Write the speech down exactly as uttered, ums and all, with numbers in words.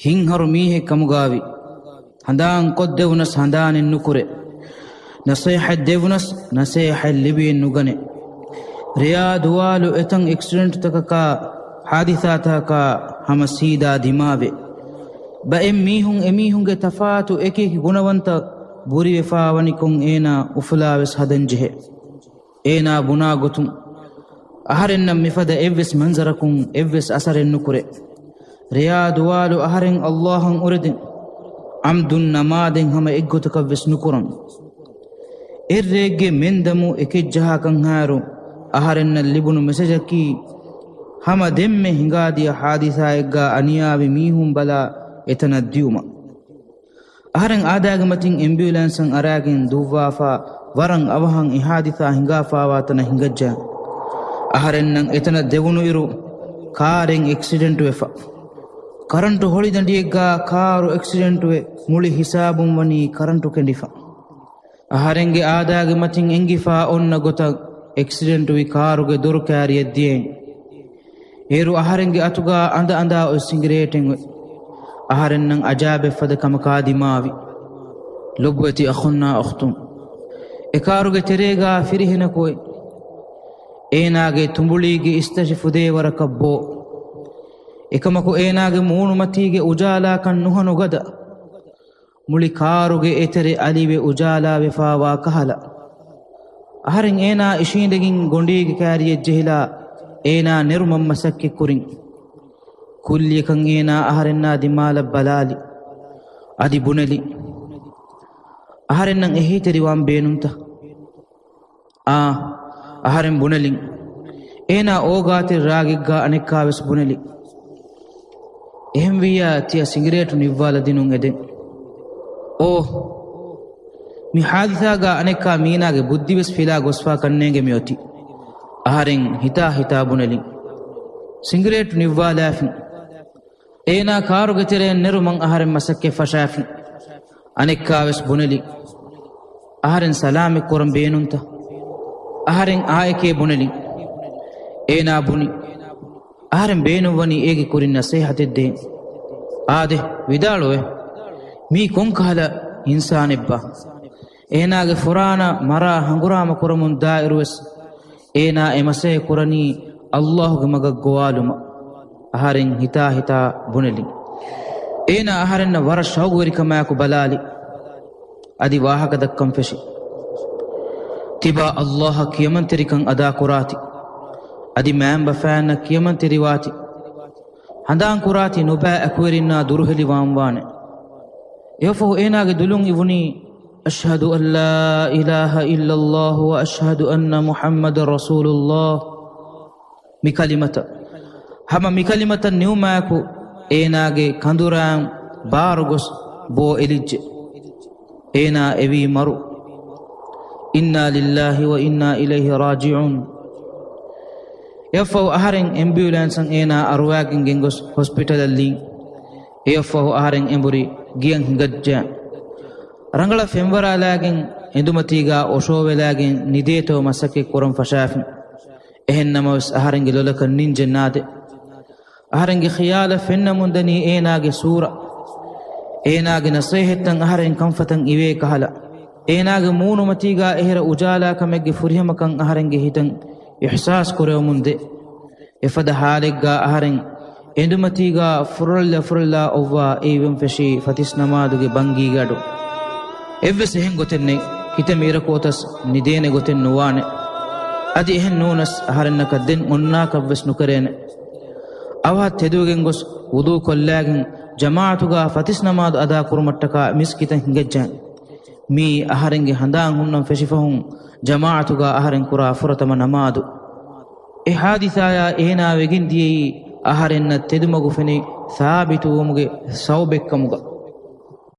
ހިތްހަރު މީހެއް ކަމުގާވި. ހަނދާން ކޮށްދެވުނަސް ހަނދާނެއް ނުކުރޭ. ނަސޭހަތް ދެވުނަސް ނަސޭހަތް ލިބިއެއް ނުގަނޭ. ރެޔާ ދުވާލު އެތަން އެކްސިޑެންޓްތަކަކާ ހާދިސާތަކަކާ ހަމަ ސީދާ ދިމާވޭ. ބައެއް މީހުން އެމީހުންގެ ތަފާތު އެކިއެކި ގުނަވަންތައް ބުރިވެފާ ވަނިކޮށް އޭނާ އުފުލާވެސް ހަދަންޖެހޭ. އޭނާ ބުނާ ގޮތުން، އަހަރެންނަށް މިފަދަ އެއްވެސް މަންޒަރަކުން އެއްވެސް އަސަރެއް ނުކުރޭ. ރެޔާ ދުވާލު އަހަރެން އައްލާހަށް އުރެދެން، އަމްދުން ނަމާދެން ހަމަ އެއްގޮތަކަށްވެސް ނުކުރަން. އެއްރެއެއްގެ މެންދަމު އެކެއްޖަހާކަންހާއިރު، އަހަރެންނަށް ލިބުނު މެސެޖަކީ، ހަމަ ދެންމެ ހިނގާދިޔަ ހާދިސާއެއްގާ އަނިޔާވި މީހުން ބަލާ އެތަނަށް ދިއުމަށް. އަހަރެން އާދައިގެ މަތިން އެމްބިއުލާންސަށް އަރާގެން ދުއްވާފާ، ވަރަށް އަވަހަށް އެ ހާދިސާ ހިނގާފާވާ ތަނަށް ހިނގައްޖެ. އަހަރެންނަށް އެތަނަށް ދެވުނުއިރު، ކާރެއް އެކްސިޑެންޓުވެފަ، ކަރަންޓު ހޮޅިދަނޑިއެއްގާ ކާރު އެކްސިޑެންޓުވެ، މުޅި ހިސާބުން ވަނީ ކަރަންޓު ކެނޑިފަ. އަހަރެންގެ އާދައިގެ މަތިން އެނގިފާ އޮންނަ ގޮތަށް އެކްސިޑެންޓުވި ކާރުގެ ދޮރު ކާރިއަށް ދިޔައިން. އޭރު އަހަރެންގެ އަތުގާ އަނދަ އަނދާ އޮތް ސިނގިރޭޓެއް އޮތް. އަހަރެންނަށް އަޖާބެއް ފަދަ ކަމަކާ ދިމާވި. ލޮބުވެތި އަޚުންނާ އުޚްތުން، އެ ކާރުގެ ތެރޭގާ ފިރިހެނަކު އޮތް. އޭނާގެ ތުނބުޅީގެ އިސްތަށި ފުދޭވަރަކަށް ބޯ. އެކަމަކު އޭނާގެ މޫނުމަތީގެ އުޖާލާކަން ނުހަނު ގަދަ. މުޅި ކާރުގެ އެތެރެ އަލިވެ އުޖާލާވެފާވާ ކަހަލަ. އަހަރެން އޭނާ އިށީނދެގެން ގޮނޑީގެ ކާރިއަށް ޖެހިލާ، އޭނާ ނެރުމަށް މަސައްކަތްކުރިން. ކުއްލިއަކަށް އޭނާ އަހަރެންނާ ދިމާލަށް ބަލާލި. އަދި ބުނެލި، އަހަރެންނަށް އެހީތެރިވާން ބޭނުންތަ؟ އާ، އަހަރެން ބުނެލިން. އޭނާ އޯގާތެރި ރާގެއްގާ އަނެއްކާވެސް ބުނެލި. އެހެންވިއްޔާ ތިޔަ ސިނގިރޭޓު ނިއްވާލަދިނުން އެދެން. އޯ، މި ހާދިސާގާ އަނެއްކާ މީނާގެ ބުއްދިވެސް ފިލާ ގޮސްފާ ކަންނޭނގެ މިއޮތީ. އަހަރެން ހިތާ ހިތާ ބުނެލިން. ސިނގިރޭޓު ނިއްވާލާފިން. އޭނާ ކާރުގެ ތެރެއިން ނެރުމަށް އަހަރެން މަސައްކަތް ފަށާފިން. އަނެއްކާވެސް ބުނެލި. އަހަރެން ސަލާމެއް ކުރަން ބޭނުންތަ؟ އަހަރެން އާއެކޭ ބުނެލިން. އޭނާ ބުނި، އަހަރެން ބޭނުންވަނީ އޭގެ ކުރިން ނަސޭހަތެއް ދޭން. އާދެ، ވިދާޅުވެ. މީ ކޮންކަހަލަ އިންސާނެއްބާ؟ އޭނާގެ ފުރާނަ މަރާ ހަނގުރާމަ ކުރަމުން ދާއިރުވެސް، އޭނާ އެ މަސައްކަތް ކުރަނީ އައްލާހުގެ މަގަށް ގޮވާލުމަށް. އަހަރެން ހިތާ ހިތާ ބުނެލި. އޭނާ އަހަރެންނަށް ވަރަށް ޝައުގުވެރިކަމާއެކު ބަލާލި. އަދި ވާހަކަ ދައްކަން ފެށި. ތިބާ އައްލާހަށް ކިޔަމަންތެރިކަން އަދާ ކުރާތި. އަދި މައިންބަފައިންނަށް ކިޔަމަންތެރިވާތި. ހަނދާން ކުރާތި ނުބައި އެކުވެރިންނާ ދުރުހެލިވާން ވާނެ. އެއަށްފަހު އޭނާގެ ދުލުން އިވުނީ، أشهد أن لا إله إلا الله وأشهد أن محمدا رسول الله. މި ކަލިމަތައް. ހަމަ މި ކަލިމަތައް ނިމުމާއެކު އޭނާގެ ކަނދުރާއިން ބާރު ގޮސް ބޯ އެލިއްޖެ. އޭނާ އެވީ މަރު. إنا لله وإنا إليه راجعون. އެއަށްފަހު އަހަރެން އެމްބިއުލާންސަށް އޭނާ އަރުވާގެން ގެންގޮސް ހޮސްޕިޓަލަށް ލީން. އެއަށްފަހު އަހަރެން އެނބުރި ގެޔަށް ހިނގައްޖެ. ރަނގަޅަށް ފެންވަރާލާގެން އެނދުމަތީގާ އޮށޯވެލާގެން ނިދޭތޯ މަސައްކަތް ކުރަން ފަށާފިން. އެހެންނަމަވެސް އަހަރެންގެ ލޮލަކަށް ނިންޖެއް ނާދޭ. އަހަރެންގެ ޚިޔާލަށް ފެންނަމުންދަނީ އޭނާގެ ސޫރަ. އޭނާގެ ނަސޭހަތްތައް އަހަރެން ކަންފަތަށް އިވޭ ކަހަލަ. އޭނާގެ މޫނުމަތީގާ އެހެރަ އުޖާލާކަމެއްގެ ފުރިހަމަކަން އަހަރެންގެ ހިތަށް އިޙްސާސް ކުރެވެމުން ދޭ. އެފަދަ ހާލެއްގާ އަހަރެން އެނދުމަތީގާ ފުރޮޅިލަ ފުރޮޅިލާ އޮއްވާ އެ އިވެން ފެށީ ފަތިސް ނަމާދުގެ ބަންގީގެ އަޑު. އެއްވެސް އެހެން ގޮތެއް ނެތް. ކިތަންމެ އިރަކު އޮތަސް ނިދޭނެ ގޮތެއް ނުވާނެ. އަދި އެހެން ނޫނަސް އަހަރެންނަކަށް ދެން އޮންނާކަށްވެސް ނުކެރޭނެ. އަވަހަށް ތެދުވެގެން ގޮސް ވުޟޫ ކޮށްލާގެން ޖަމާޢަތުގާ ފަތިސް ނަމާދު އަދާ ކުރުމަށްޓަކާ މިސްކިތަށް ހިނގައްޖެ. މީ އަހަރެންގެ ހަނދާން ހުންނަން ފެށިފަހުން ޖަމާޢަތުގާ އަހަރެން ކުރާ ފުރަތަމަ ނަމާދު. އެ ހާދިސާޔާ އޭނާ ވެގެން ދިޔައީ އަހަރެންނަށް ތެދުމަގު ފެނި ސާބިތުވުމުގެ ސަބަބެއްކަމުގަ.